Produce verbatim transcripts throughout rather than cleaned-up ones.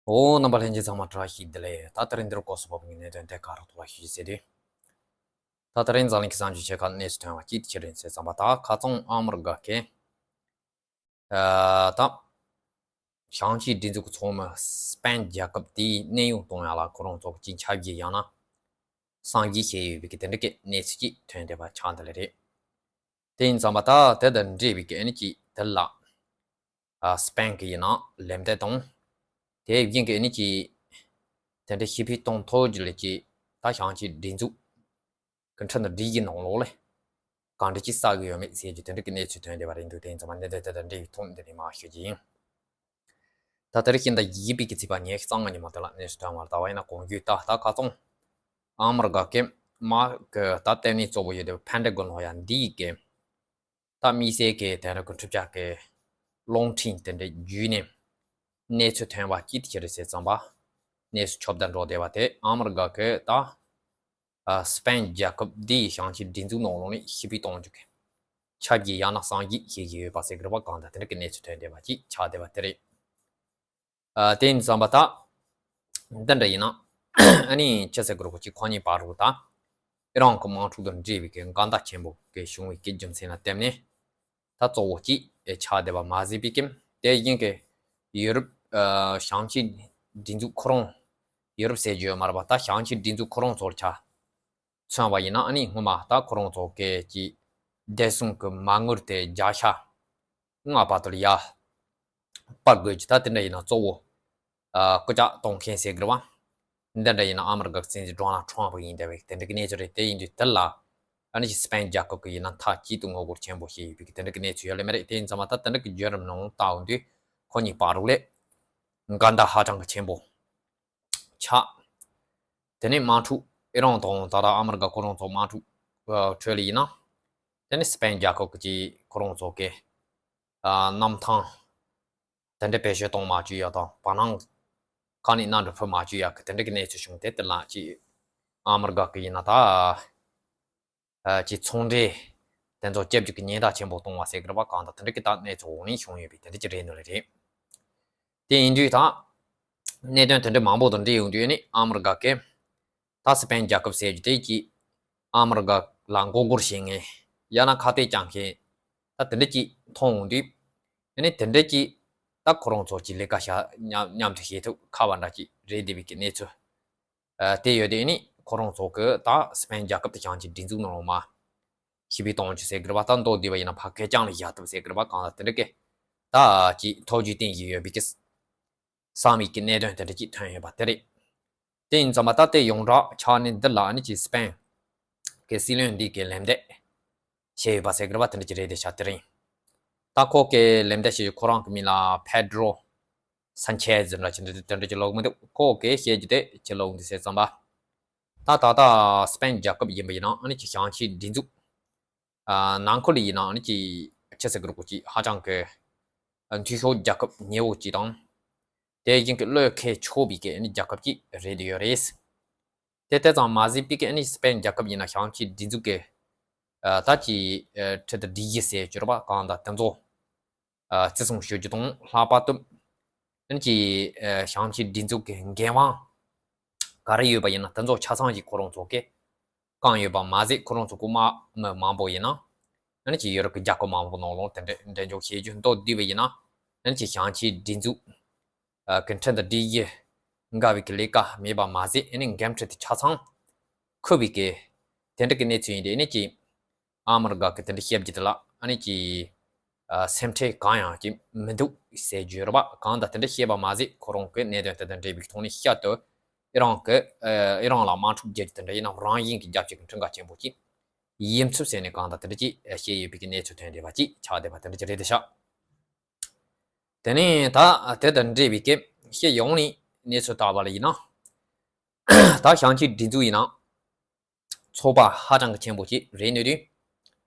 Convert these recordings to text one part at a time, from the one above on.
ཨོ། རྣམ་པ་ལྷན་རྒྱས་ཚང་མ་བཀྲ་ཤིས་བདེ་ལེགས། ད་དེ་རིང་འདིར་སྐོར་སུ་བབས་པའི་གནད་དོན་དེ་ག་རེ་ཐོག་ལ་ཞུ་ཟེར་དུས། ད་དེ་རིང་འཛམ་གླིང་གི་གསར་འགྱུར་ཆེ་ཁག་གནས་སུ་ཐོན་པ་གཅིག་དེ་ཅི་རེད་ཟེར་ཙམ་པ། ད་ཁ་རྩང་ཨ་མི་རི་ཀ་གི་ཨ་ད་ཞིང་ཆེན་སྒྲིག་འཛུགས་ཀྱི་ཚོགས་མི་སི་པེན་རྒྱལ་ཁབ་དེའི་གནས་དབྱུང་གཏོང་ཡག་ལ་ཁོ་རང་ཚོ་གི་ཆབ་སྲིད་ཡང་ན་སངས་རྒྱས་བྱས་ཡོད་པའི་གི་དེ་འདྲ་གི་གནས་ཚུལ་ཅིག་ཐོན་བསྡད་པ་ཆགས་འདི་ལ་རེད། དེ་ཡིན་ཙམ་པ་ད་དེ་དང་འབྲེལ་བའི་གི་ཨ་ནི་ཅིག་དེ་ལ་ཨ་སི་པེན་གི་ཡིན་ན་ལན་འདེབས་དང་། དེ་བཞིན་གི་ཨ་ནི་ཅིག་དེ་འདྲ་ཞི་བདེ་གཏོང་ཐབས་ཀྱི་ལས་ཀྱི་ད་ཞིང་ཆེན་སྒྲིག་འཛུགས་ཀྱི་ཁྲིམས་དང་སྒྲིག་གཞི་ནང་ལོགས་ལ་གང་འདྲ་ཅིག་བསགས་ཀྱི་ཡོད་མེད་ཟེར་གྱི་དེ་འདྲ་གི་གནས་ཚུལ་ཐོན་བསྡད་པ་རེད་འདུག་དེ་ཡིན་ཙམ་པ་གནད་དོན་དེ་དང་འབྲེལ་བའི་ཐོག་འདི་ནས་མར་ཞུ་རྒྱུ་ཡིན། ད་དེ་རིང་ཞིག་ད་བཞི་པའི་གི་ཚེས་པ་ཉི་ཤུ་རྩ་ལྔ་ཉིན་མོ་དེ་ལ་གནས་སུ་ཐོན་པར་ད་བ་ཡིན་ན་གོང་རྒྱུ་ད་ད་ཁ་རྩང་ཨ་མི་རི་ཀ་གི་མ་གི་ད་ལྟེ་གནས་གཙོ་བོ་ཡོད་དེ་ཕན་ཏ་གོན་ལ་ཡང་འདིའི་གི་ད་དམིགས་བསལ་གྱི་དེང་རབས་ཀྱི་འཕྲུལ་ཆས་ཀྱི་རླུང་འཕྲིན་དེ་འདྲ་བརྒྱུད་ནས་གནས་ཚུལ་ཐོན་པ་ཅི་ཐད་རེད་ཟེར་ཙམ་པ། གནས་ཚུལ་ཁྱབ་བརྡལ་འགྲོ་བསྡད་པ་དེ་ཨ་མི་རི་ཀ་གི་ད་ཨ་སི་པེན་རྒྱལ་ཁབ་འདིའི་ཞིང་ཆེན་སྒྲིག་འཛུགས་ནང་ལོགས་ནས་ཞི་བདེ་གཏོང་རྒྱུ་གི་ཆབ་སྲིད་ཡང་ན་སངས་རྒྱས་བྱེད་ཀྱི་ཡོད་པ་ཟེར་གི་རེད་པ། གང་ལྟར་དེ་འདྲ་གི་གནས་ཚུལ་ཐོན་བསྡད་པ་ཅིག་ཆགས་བསྡད་པ་དེ་རེད། ཨ་དེ་ཡིན་ཙམ་པ་ད། འདི་འདྲ་ཡིན་ན། ཨ་ནི་ཅི་ཟེར་དགོས་རེད། ཁོ་གཅིག་ཁོ་གཉིས་བར་དུ་ད། ཨི་རན་གྱི་དམག་འཁྲུག་དང་འབྲེལ་བའི་གི་འགལ་ཟླ་ཆེན་པོ་གི་བྱུང་བའི་གི་རྒྱུ་མཚན་ལ་བརྟེན་ནས། ད་གཙོ་བོ་གཅིག་ཆགས་བསྡད་པ་མ་ཟད་པའི་གི་དེ་བཞིན་གི་ཡུ་རོབ་ཨ་ཞིང་ཆེན་སྒྲིག་འཛུགས་ཁོ་རང་། ཡུ་རོབ་ཟེར་རྒྱུ་ཡོད་མ་རེད་པ། ད་ཞིང་ཆེན་སྒྲིག་འཛུགས་ཁོ་རང་ཚོར་ཆ་མཚོན་པ་ཡིན་ན། ཨ་ནི་སྔོན་མ་ད་ཁོ་རང་ཚོ་གི་གི་བདེ་སྲུང་གི་མ་དངུལ་དེ་བརྒྱ་ཆ་ལྔ་བར་དུ་ལ་ཡར་སྤར་དགོས་ཀྱི། ད་དེ་འདྲ་ཡིན་ན་གཙོ་བོ་ཨ་སྐུལ་ལྕག་གཏོང་མཁན་ཟེར་གི་རེད་བ། འདི་འདྲ་ཡིན་ན་ཨ་མི་རི་ཀ་གི་སྲིད་འཛིན་ཌོ་ནལ་ཊམ་ཕི་ཡིན་བསྡད་པའི་དེ་འདྲ་གི་གནས་ཚུལ་རེད། དེ་ཡིན་དུས་དེ་ལ་ཨ་ནི་སི་པེན་རྒྱལ་ཁབ་ཀྱི་ཡིན་ན་མཐའ་གཅིག་ཏུ་ངོ་རྒོལ་ཆེན་པོ་བྱས་ཡོད་པའི་དེ་འདྲ་གི་གནས་ཚུལ་ཡོད་ལེ་མ་རེད། དེ་ཡིན་ཙམ་པ་ད་དེ་འདྲ་གི་བརྒྱུད་རིམ་ནང་ལྟ་འོང་དུས་ཁོ་གཉིས་བར་དུ་ལས་འགལ་ཟླ་ཧ་ཅང་གི་ཆེན་པོ་ཆགས། དེ་ནས་དམག་འཁྲུག་ཨི་རན་དང་ད་ལྟ་ཨ་མི་རི་ཀ་ཁོ་རང་ཚོ་དམག་འཁྲུག་ཨ་ཁྲོད་ལ་ཡིན་ན། དེ་ནས་སི་པེན་རྒྱལ་ཁབ་ཀྱི་ཁོ་རང་ཚོ་གི་ཨ་གནམ་ཐང་དེ་འདྲ་བེད་སྤྱོད་གཏོང་མ་བཅུག་ཡག་དང་། བར་སྣང་གང་ནས་གནམ་གྲུ་འཕུར་མ་བཅུག་ཡག་གི་དེ་འདྲ་གི་གནས་ཚུལ་བྱུང་སྟེ། དེ་ལ་ཅིག་ཨ་མི་རི་ཀ་གི་ཡིན་ན་ད་ཨ་ཅིག་ཚོང་འབྲེལ་དེ་ཚོ་བཅད་རྒྱུ་གི་ཉེན་བརྡ་ཆེན་པོ་གཏོང་བ་ཟེར་གི་རེད་པ། གང་ལྟར་དེ་འདྲ་གི་ད་གནས་ཚུལ་འོག་ནས་བྱུང་ཡོད་པའི་དེ་འདྲ་ཅིག་རེད་ནོ་ལེ་རེད། དེ་ཡིན་དུས་ད་གནད་དོན་དེ་འདྲ་མང་པོ་དང་འབྲེལ་ཡོང་དུས་ནི་ཨ་མི་རི་ཀ་གི་ད་སི་པེན་རྒྱལ་ཁབ་ཟེར་རྒྱུ་དེ་གྱིས་ཨ་མི་རི་ཀ་ལ་མགོ་སྒུར་བྱེད་མཁན་ཡང་ན་ཁ་གཏད་བཅག་མཁན་ད་དེ་འདྲ་ཅིག་མཐོང་འོང་དུས། ཨ་ནི་དེ་འདྲ་ཅིག་ད་ཁོ་རང་ཚོ་གྱི་ལས་ཀ་བྱ་མཉམ་མཉམ་དུ་བྱེད་ཐུབ་ཁག་པ་འདྲ་ཅིག་རེད་བསྡད་པའི་གི་གནས་ཚུལ་ཨ་དེ་ཡོད་དེ། ཨ་ནི་ཁོ་རང་ཚོ་གི་ད་སི་པེན་རྒྱལ་ཁབ་དེ་ཞིང་ཆེན་སྒྲིག་འཛུགས་ནང་ལོགས་མ་ཞི་བདེ་གཏོང་རྒྱུ་ཟེར་གི་རེད་པ། ད་མདོར་བསྡུས་པ་ཡིན་ན་ཕར་གད་རྐྱང་ལ་བཞག་ཐུབ་ཟེར་གི་རེད་པ། གང་ལ་དེ་འདྲ་གི་ད་ཅིག་ཐབས་ཇུས་བསྟན་གྱི་ཡོད་པའི་གི་བསམ་པའི་གི་གནད་དོན་དེ་འདྲ་ཅིག་ཐོན་ཡོད་པ་དེ་རེད། དེ་ཡིན་ཙམ་པ་ད་དེ་ཡོངས་གྲགས་ཆགས་ནས་འདི་ལ་ཨ་ནི་ཅིག་སི་པེན་གི་སྲིད་བློན་འདི་གི་ལན་འདེབས་བྱས་ཡོད་པ་ཟེར་གི་རེད་པ། དེ་འདྲ་ཅིག་རེད་དེ་ཤག་དེ་རིང་ད་ཁོ་གི་ལན་འདེབས་བྱས་ཡོད། ཁོ་རང་གི་མིང་ལ་ཕེ་ཌྲོ་སན་ཆེ་ཛི་འདྲ་ཅིག་འདི་དེ་འདྲ་ཅིག་ཀློག་མི་འདུག་ཁོ་གི་བཤད་རྒྱུ་དེ་ཅི་ལབ་འདུག་ཟེར་ཙམ་པ། ད་ད་ལྟ་སི་པེན་རྒྱལ་ཁབ་ཡིན་པ་ཡིན་ན་ཨ་ནི་ཅིག་ཞིང་ཆེན་སྒྲིག་འཛུགས་ཨ་ནང་ཁུལ་ཡིན་ན་ཨ་ནི་ཅིག་ཆི་ཟེར་གི་རེད། ཁོ་ཅིག་ཧ་ཅང་གི་ཨ་འཐུས་ཤོར་རྒྱལ་ཁབ་ཉེ་བོ་ཅིག་དང་། དེ་བཞིན་གྱི་བློས་འཁེལ་ཆོག་པའི་གི་ཨ་ནི་རྒྱལ་ཁབ་ཅིག་རེད་ཡོད་རེད། དེ་དེ་ཙམ་མ་ཟད་པའི་གི་ཨ་ནི་སི་པེན་རྒྱལ་ཁབ་ཡིན་ན་ཞིང་ཆེན་སྒྲིག་འཛུགས་ཀྱི་ཨ་ད་ཅིག་ཨ་ཁྲིམས་དང་སྒྲིག་གཞི་ཟེར་གྱི་རེད་པ། གང་ལྟར་དེ་ཚོ་ཨ་བརྩི་སྲུང་ཞུ་རྒྱུ་དང་། ལྷག་པར་དུ་ཨ་ནི་ཅིག་ཨ་ཞིང་ཆེན་སྒྲིག་འཛུགས་ཀྱི་འགན་དབང་ག་རེ་ཡོད་པ་ཡིན་ན་དེ་ཚོ་ཆ་ཚང་ཞིག་ཁོ་རང་ཚོ་གིས་བསྐངས་ཡོད་པ་མ་ཟད། ཁོ་རང་ཚོ་གི་དམག་མི་མང་པོ་ཡིན་ན་ཨ་ནི་ཅིག་ཡུ་རོབ་ཀྱི་རྒྱལ་ཁབ་མང་པོ་ནང་ལོགས་དེ་འདྲ་འགྲེམས་འཇོག་བྱེད་རྒྱུ། མདོར་བསྡུས་པ་ཡིན་ན་ཨ་ནི་ཅིག་ཞིང་ཆེན་སྒྲིག་འཛུགས་ཨ་ཀྱི་ཁྲིམས་དང་སྒྲིག་གཞི་འགལ་བའི་གི་ལས་ཀ་མེད་པ་མ་ཟད། ཨ་ནི་འགན་འཁྲི་དེ་ཆ་ཚང་འཁུར་བའི་གི་དེ་འདྲ་གི་གནས་ཚུལ་ཡིན་དེ། ཨ་ནི་ཅིག་ཨ་མི་རི་ཀ་གི་དེ་འདྲ་བཤད་རྒྱུ་དེ་ལ་ཨ་ནི་ཅིག་ཨ་སེམས་ཁྲལ་གང་ཡང་ཅིག་མི་འདུག་ཟེར་རྒྱུ་རེད་པ། གང་ལྟར་དེ་འདྲ་བཤད་པ་མ་ཟད། ཁོ་རང་གི་གནད་དོན་དེ་དང་འབྲེལ་བའི་ཐོག་ནས་བཤད་དུས་ཨི་རན་གི་ཨ་ཨི་རན་ལ་དམག་འཁྲུག་རྒྱག་རྒྱུ་དེ་འདྲ་ཡིན་ན་རང་བཞིན་གྱི་རྒྱལ་སྤྱི་གི་ཁྲིམས་འགལ་ཆེན་པོ་ཅིག་ཡིན་ཚུལ་ཟེར་ནས་གང་ལྟར་དེ་འདྲ་ཅིག་བཤད་ཡོད་པའི་གི་གནས་ཚུལ་ཐོན་བསྡད་པ་ཅིག་ཆགས་བསྡད་པ་དེ་འདྲ་ཅིག་རེད་དེ་ཤག་དེ་ནས་ད་དེ་དང་འབྲེལ་བའི་གི་སྤྱི་ཡོངས་ནས་གནས་ཚུལ་ལྟ་བ་ལ་ཡིན་ན། ད་ཞིང་ཆེན་སྒྲིག་འཛུགས་ཡིན་ན་ཚོགས་པ་ཧ་ཅང་གི་ཆེན་པོ་ཅིག་རེད་ནོ་དུས།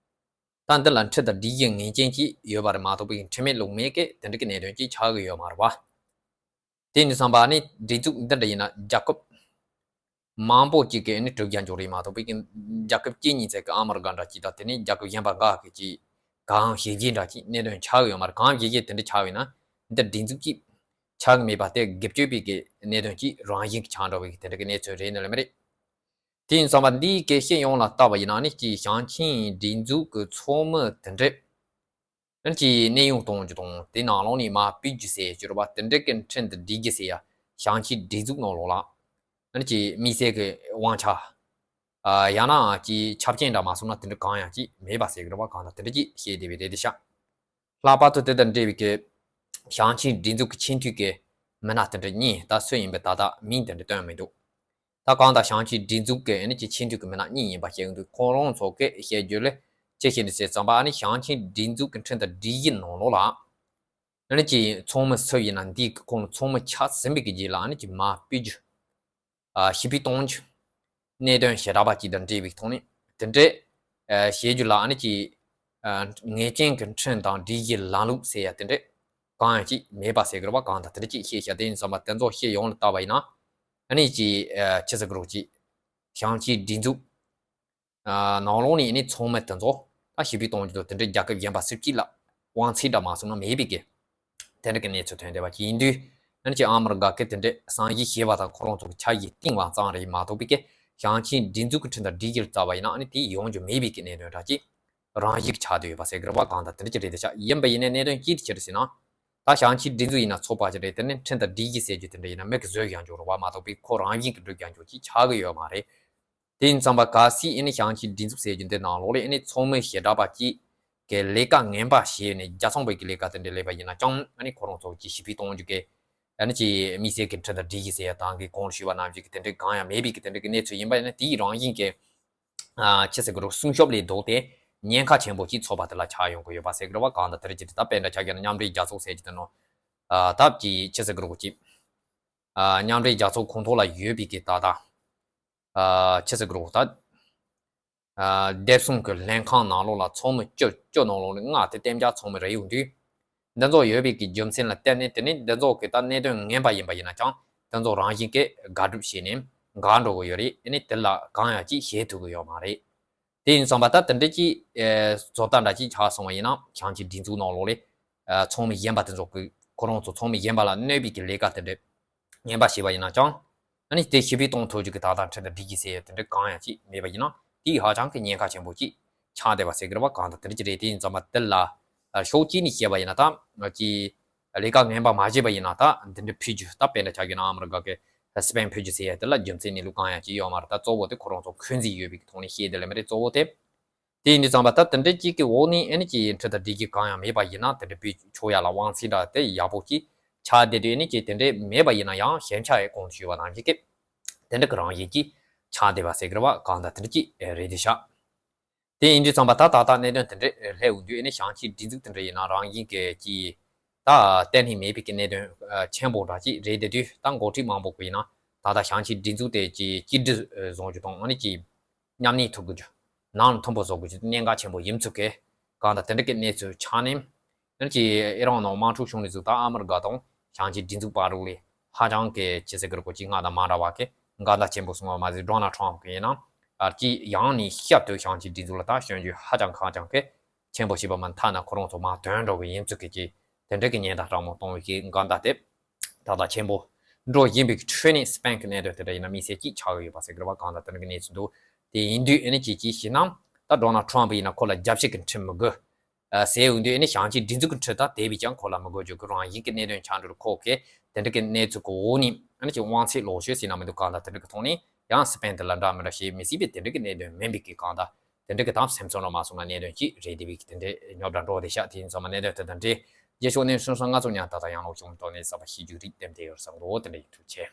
ད་འདི་ལ་ཁྲིམས་དང་སྒྲིག་གཞི་ངེས་ཅན་ཅིག་ཡོད་པ་རེད་མ་གཏོགས་པའི་ཁྲིམས་མེད་ལུགས་མེད་ཀྱི་དེ་འདྲ་གི་གནད་དོན་ཅིག་ཆགས་ཀྱི་ཡོད་མ་རེད་པ། དེ་ནི་བསམ་པ་ནི་སྒྲིག་འཛུགས་འདི་འདྲ་ཡིན་ན་རྒྱལ་ཁབ་མང་པོ་ཅིག་གི་ནི་གྲུབ་རྒྱལ་འཇོག་རེད་མ་གཏོགས་པའི་རྒྱལ་ཁབ་གཅིག་གཉིས་ཙམ་གི་ཨ་མི་རི་ཀ་འདྲ་ཅིག་དང་། དེ་ནས་རྒྱལ་ཁབ་གཞན་པ་འགའ་གི་ཅིག་གང་བྱས་རྗེས་འདྲ་ཅིག་གནད་དོན་ཆགས་ཡོད་མ་རེད། གང་བྱས་རྗེས་དེ་འདྲ་ཆགས་ཡོད་ན་འདི་སྒྲིག་འཛུགས་ཀྱི་ ཆགས་ཀྱི་མེད་པ་དེ་སྒེར་གཅོད་པའི་གི་གནད་དོན་གྱིས་རང་བཞིན་གྱིས་ཆགས་འགྲོ་བའི་གི་དེ་འདྲ་གི་གནས་ཚུལ་རེད་ནི་ལ་མི་རེད། དེ་ཡིན་ཙང་མ་འདིའི་གི་སྤྱི་ཡོངས་ལ་བལྟ་བ་ཡིན་ན་ནི་གཅིག་ཞིང་ཆེན་སྒྲིག་འཛུགས་ཀྱི་ཚོགས་མི་དེ་འདྲས། ཨ་ནི་ཅིག་གནས་དབྱུང་གཏོང་རྒྱུ་དང་དེ་ནང་ལོགས་ནས་མར་ཕུད་རྒྱུ་ཟེར་གྱི་རེད་པ། དེ་འདྲ་གི་ཁྲིམས་དང་སྒྲིག་གཞི་ཟེར་ཡ་ཞིང་ཆེན་སྒྲིག་འཛུགས་ནང་ལོགས་ལ་ཨ་ནི་ཅིག་དམིགས་བསལ་གྱི་དབང་ཆ། ཨ་ཡང་ན་ཅིག་ཆབ་ཆེན་འདྲ་མ་སོང་ན་དེ་འདྲ་གང་ཡང་ཅིག་མེད་པ་ཟེར་གྱི་རེད་པ། གང་ལྟར་དེ་འདྲ་ཅིག་བཤད་བསྡད་པའི་རེད་དེ་ཤག་ལྷག་པར་དུ་དེ་དང་འབྲེལ་བའི་གི་ཞིང་ཆེན་སྒྲིག་འཛུགས་ཀྱི་ཆེས་མཐོའི་གི་མི་སྣ་དེ་འདྲ་གཉིས་ད་སུ་ཡིན་པའི་ད་ལྟ་མིང་དེ་འདྲ་བཏོན་མི་འདུག་ད་གང་ལྟར་ཞིང་ཆེན་སྒྲིག་འཛུགས་ཀྱི་ཨ་ནི་ཅིག་ཆེས་མཐོའི་གི་མི་སྣ་གཉིས་ཡིན་པ་བཤད་ཀྱི་འདུག་ཁོང་རང་ཚོ་གིས་བཤད་རྒྱུ་ལ་ཅི་བཤད་འདུག་ཟེར་ཙམ་པ། ཨ་ནི་ཞིང་ཆེན་སྒྲིག་འཛུགས་ཀྱི་ཁྲིམས་དང་སྒྲིག་གཞི་ནང་ལོགས་ལ་ཨ་ནི་ཅིག་ཚོགས་མི་སུ་ཡིན་ན་འདིའི་གི་ཁོང་ཚོགས་མི་ཆགས་ཟིན་པའི་གི་རྗེས་ལ་ཨ་ནི་ཅིག་མར་ཕུད་རྒྱུ། ཨ་ཞི་བདེ་གཏོང་རྒྱུ། གནད་དོན་ཞེ་དྲག་པ་ཅིག་དང་འབྲེལ་བའི་ཐོག་ནས་དེ་འདྲས་ཨ་བྱེད་རྒྱུ་ལ་ཨ་ནི་ཅིག་ཨ་ངེས་ཅན་གྱི་ཁྲིམས་དང་སྒྲིག་གཞི་ལམ་ལུགས་ཟེར་ཡ་དེ་འདྲས་གང་ཡང་ཅིག་མེད་པ་ཟེར་གི་རེད་པ། གང་ལྟར་དེ་འདྲས་ཅིག་བཤད་བྱ་དེ་ཡིན་ཙང་མ་དེ་ཚོ་སྤྱི་ཡོངས་ལ་བལྟ་བ་ཡིན་ན་ཨ་ནི་ཅིག་ཨ་ཆི་ཟེར་གི་རེད། ཅིག་ཞིང་ཆེན་སྒྲིག་འཛུགས་ཨ་ནང་ལོགས་ནས་ཨ་ནི་ཚོགས་མི་དེ་ཚོ་ད་ཞི་བདེ་གཏོང་རྒྱུ་དང་དེ་འདྲས་རྒྱལ་ཁབ་གཞན་པ་སུ་གཅིག་ལ་དབང་ཚད་འདྲ་མ་སོང་ན་མེད་པའི་གི་དེ་འདྲ་གི་གནས་ཚུལ་ཐོན་བསྡད་པ་ཅིག་ཡིན་དུས། ཨ་ནི་ཅིག་ཨ་མི་རི་ཀ་གི་དེ་འདྲས་གསང་བཞེས་བྱས་པ་དང་ཁོ་རང་ཚོ་གི་ཆ་ཡིས་བཏིང་བ་ཙམ་རེད་མ་གཏོགས་པའི་གི་ཞིང་ཆེན་སྒྲིག་འཛུགས་ཀྱི་ཁྲིམས་དང་སྒྲིག་གཞིར་བལྟས་པ་ཡིན་ན་ཨ་ནི་དེ་ཡོང་རྒྱུ་མེད་པའི་གི་གནད་དོན་འདྲ་ཅིག་རང་བཞིན་གྱིས་ཆགས་བསྡད་ཡོད་པ་ཟེར་གི་རེད་པ། གང་ལྟར་དེ་འདྲ་ཅིག་རེད་དེ་ཤག་ཡིན་པ་ཡིན་ནའི་གནད་དོན་ཅི་ཆེ་རེད་ཟེར་ན། ད་ཞིང་ཆེན་སྒྲིག་འཛུགས་ཡིན་ན་ཚོགས་པ་ཅིག་རེད། དེ་ནི་ཁྲིམས་དང་སྒྲིག་གཞི་ཟེར་རྒྱུ་དེ་འདྲ་ཡིན་ན་མི་གིས་བཟོས་ཡོང་རྒྱུ་རེད་པ་མ་གཏོགས་པའི་ཁོ་རང་བཞིན་གྱིས་འགྲུབ་ཡོང་རྒྱུ་ཅིག་ཆགས་གི་ཡོད་མ་རེད། དེ་ཡིན་ཙང་པ་གལ་སྲིད་ཨ་ནི་ཞིང་ཆེན་སྒྲིག་འཛུགས་ཟེར་རྒྱུ་འདི་ནང་ལོགས་ལ་ཨ་ནི་ཚོགས་མི་ཞེ་དྲག་པ་ཅིག་གི་ལས་ཀ་ངན་པ་བྱས་ནས་རྒྱལ་ཚོང་པའི་གི་ལས་ཀ་དེ་འདྲ་ལས་པ་ཡིན་ན་ཅང་ཨ་ནི་ཁོ་རང་ཚོ་ཅིག་ཞི་བདེ་གཏོང་རྒྱུ་གི་ཨ་ནི་ཅིག་དམིགས་བསལ་གྱི་ཁྲིམས་དང་སྒྲིག་གཞི་ཟེར་ཡ་དང་གི་གོང་ཞུས་པ་ནང་བཞིན་གྱི་དེ་འདྲ་གང་ཡང་མེད་པའི་གི་དེ་འདྲ་གི་གནས་ཚུལ་ཡིན་པ་ཡིན་ན་དེའི་རང་བཞིན་གྱི་ཨ་ཆི་ཟེར་གི་རེད། སྲུང་སྐྱོབ་ལས་ལྡོག་སྟེ་ཉེན་ཁ་ཆེན་པོ་ཅིག་ཚོགས་པ་དེ་ལ་ཆགས་ཡོང་གི་ཡོད་པ་ཟེར་གི་རེད་པ། གང་ལྟར་དེ་འདྲ་ཅིག་རེད། ད་དཔེ་འདྲ་ཆགས་ཀྱི་ན་མཉམ་འབྲེལ་རྒྱལ་ཚོགས་ཟེར་གྱི་དེ་ནོ། ཨ་ད་ཅིག་ཆི་ཟེར་གི་རེད། ཅིག་ཨ་མཉམ་འབྲེལ་རྒྱལ་ཚོགས་ཁོངས་གཏོགས་ལ་ཡོད་པའི་གི་ད་ལྟ་ཨ་ཆི་ཟེར་གི་རེད། ད་ཨ་བདེ་སྲུང་གི་ལྷན་ཁང་ནང་ལོགས་ལ་ཚོགས་མི་བཅུ་བཅུ་ནང་ལོགས་ལ་ལྔ་དེ་གཏན་འཇགས་ཚོགས་མི་རེད་ཡོང་དུས། འདི་ཚོ་ཡོད་པའི་གི་རྒྱུ་མཚན་ལ་བརྟེན་ནས་དེ་ནི་འདི་ཚོ་གི་ད་གནད་དོན་ངན་པ་ཡིན་པ་ཡིན་ན་ཅང་དེ་ཚོ་རང་བཞིན་གྱིས་དགག་སྒྲུབ་བྱས་ནས་འགག་འགྲོ་གི་ཡོད་རེད། ཨ་ནི་དེ་ལ་གང་ཡང་ཅིག་བྱེད་ཐུབ་གི་ཡོད་མ་རེད། དེ་ཡིན་ཙང་པ་ད་དེ་འདྲ་ཅིག་ཨེ་བཟོ་ལྟ་འདྲ་ཅིག་ཆགས་སོང་བ་ཡིན་ན་ཞིང་ཆེན་སྒྲིག་འཛུགས་ནང་ལོགས་ལ་ཨ་ཚོགས་མི་གཞན་པ་དེ་ཚོ་གི་ཁོ་རང་ཚོ་ཚོགས་མི་གཞན་པ་ལ་གནོད་པའི་གི་ལས་ཀ་དེ་འདྲ་ངན་པ་བྱས་པ་ཡིན་ན་ཅང་ཨ་ནི་དེ་ཞི་བདེ་གཏོང་ཐུབ་རྒྱུ་གི་ད་ལྟ་ཁྲིམས་དང་སྒྲིག་གཞི་ཟེར་ཡ་དེ་འདྲ་གང་ཡང་ཅིག་མེད་པ་ཡིན་ན་དེ་ཧ་ཅང་གི་ཉེན་ཁ་ཆེན་པོ་ཅིག་ཆགས་བསྡད་པ་ཟེར་གི་རེད་པ། གང་ལྟར་དེ་འདྲ་ཅིག་རེད། དེ་ཡིན་ཙང་མ་དེ་ལ་ཨ་ཕྱོགས་གཅིག་ནས་བཤད་པ་ཡིན་ན་ད་ང་ཅིག་ལས་ཀ་ངན་པ་མ་བྱས་པ་ཡིན་ན་ད་འདི་འདྲ་ཕུད་རྒྱུ་ད་དཔེ་འདྲ་ཆགས་ཀྱི་ན་ཨ་མི་རི་ཀ་གི་སི་པེན་ཕུད་རྒྱུ་ཟེར་ཡ་དེ་ལ་རྒྱུ་མཚན་གནས་ལུགས་གང་ཡང་ཅིག་ཡོད་མ་རེད། ད་གཙོ་བོ་དེ་ཁོ་རང་ཚོ་འཁོན་འཛིན་ཡོད་པའི་གི་ཐོག་ནས་བཤད་དེ་ལས་མི་རེད། གཙོ་བོ་དེ་དེ་ཡིན་དུས་ཙམ་པ་ད་དེ་འདྲ་ཅིག་གི་འོག་ནས་ཨ་ནི་ཅིག་ཁྲིམས་དང་སྒྲིག་གཞི་གང་ཡང་མེད་པ་ཡིན་ན་དེ་འདྲ་ཕུད་ཆོག་ཡ་ལ་དབང་ཚད་འདྲ་དེ་ཡག་པོ་ཅིག་ཆགས་བསྡད་དུས་ཨ་ནི་ཅིག་དེ་འདྲ་མེད་པ་ཡིན་ན་ཡང་ཞན་ཆ་ཡང་གོང་དུ་ཞུས་པ་ནང་བཞིན་གི་དེ་འདྲ་གི་རང་བཞིན་གྱིས་ཆགས་བསྡད་པ་ཟེར་གི་རེད་པ། གང་ལྟར་དེ་འདྲ་ཅིག་རེད་དེ་ཤག་དེ་ཡིན་དུས་ཙམ་པ་ད་ད་ལྟ་གནད་དོན་དེ་འདྲ་སླེབས་ཡོང་དུས་ཨ་ནི་ཞིང་ཆེན་སྒྲིག་འཛུགས་དེ་འདྲ་ཡིན་ན་རང་བཞིན་གྱི་ཅིག་ད་གཏན་ནས་མེད་པའི་གི་གནད་དོན་ཆེན་པོ་འདྲ་ཅིག་རེད་དེ། དུས་ད་འགོ་ཁྲིད་མང་པོ་གི་ཡིན་ན་ད་ལྟ་ཞིང་ཆེན་སྒྲིག་འཛུགས་དེ་ཅིག་གཅིག་སྒྲིལ་བཟོ་རྒྱུ་དང་ཨ་ནི་ཅིག་མཉམ་གནས་ཐུབ་དགོས་རྒྱུ། ནང་ལ་མཐུན་པོ་བཟོ་དགོས་རྒྱུ་དེ་གནད་འགག་ཆེན་པོ་ཡིན་ཚུལ་གྱི་གང་ལྟར་དེ་འདྲ་གི་གནས་ཚུལ་ཆགས་ནས། ཨ་ནི་ཅིག་ཨི་རན་ནང་དམག་འཁྲུག་བྱུང་ནས་བཟུང་ད་ཨ་མི་རི་ཀ་དང་ཞིང་ཆེན་སྒྲིག་འཛུགས་བར་ལ་ཧ་ཅང་གི་ཅི་ཟེར་གི་རེད། ཅིག་སྔ་དང་མ་འདྲ་བ་གི་འགལ་ཟླ་ཆེན་པོ་སོང་བ་མ་ཟད་ཌོ་ནལ་ཊམ་གི་ཡིན་ན་ཨ་ཅིག་ཡང་ནས་བསྐྱར་དུ་ཞིང་ཆེན་སྒྲིག་འཛུགས་ལ་ད་སྐྱོན་བརྗོད་ཧ་ཅང་ཧ་ཅང་གི་ཆེན་པོ་བྱས་པ་མ་ཐག་ན་ཁོ་རང་ཚོ་མར་ཐོན་འགྲོ་གི་ཡིན་ཚུལ་གི་ཅིག་དེ་འདྲ་གི་ཉེན་བརྡ་སྤྲང་མོ་གཏོང་བའི་གི་འགལ་ཟླ་དེ་ད་ལྟ་ཆེན་པོ་འགྲོ་བཞིན་པའི་ཁྲོད་ནས་སི་པེན་གི་གནད་དོན་དེ་འདྲ་ཡིན་ན་དམིགས་བསལ་གྱིས་ཆགས་ཀྱི་ཡོད་པ་ཟེར་གི་རེད་པ། གང་ལྟར་དེ་འདྲ་གི་གནས་ཚུལ་འདུག་དེ་ཡིན་དུས་ཨ་ནི་ཅིག་ཅིག་བྱས་ན་ད་ཌོ་ནལ་ཊམ་ཡིན་ན་ཁོ་ལ་རྒྱབ་བཤིག་གི་ཁྲིམས་མི་དགོས་ཟེར་ཡོང་དུས་ཨ་ནི་ཞིང་ཆེན་སྒྲིག་འཛུགས་ཀྱི་ཁྲིམས་ད་དེ་བས་ཀྱང་ཁོ་ལ་མི་དགོས་རྒྱུ་གི་རང་བཞིན་གྱི་གནད་དོན་ཆགས་འགྲོ་ལ་ཁོ་གི་དེ་འདྲ་གི་གནས་ཚུལ་གི་འོག་ནས་ཨ་ནི་ཅིག་དབང་ཚད་ལོག་ཤོས་ཟེར་ན་མི་འདུག་གང་ལྟར་དེ་འདྲ་གི་ཐོག་ནས་ཡང་སི་པེན་དེ་ལ་འདྲ་མི་འདྲ་བྱེད་མི་སྲིད་པའི་དེ་འདྲ་གི་གནད་དོན་མིན་པའི་གི་གང་ལྟར། དེ་འདྲ་གི་དང་སེམས་ཚོར་ལ་མ་སོང་ན་གནད་དོན་ཅིག་རེད། དེ་བས་དེ་འདྲའི་རྙོག་དྲ་འགྲོ་བསྡད་ཤག་དེ་ཡིན་ཙང་མ་གནད་དོན་དེ་དང་འབྲེལ་རྗེས་ཕྱོགས་ནས་སོང་སོང་ང་ཚོ་ཉག་ད་ལྟ་ཡང་ལོག་བྱུང་དོགས་ནས་གསར་པ་ཤེས་རྒྱུ་རིགས་ལྡན་དེ་ཡོད་བསམ་གི་འདུག་དེ་འདྲ་ཡིན་ཐུགས་རྗེ་ཆེ།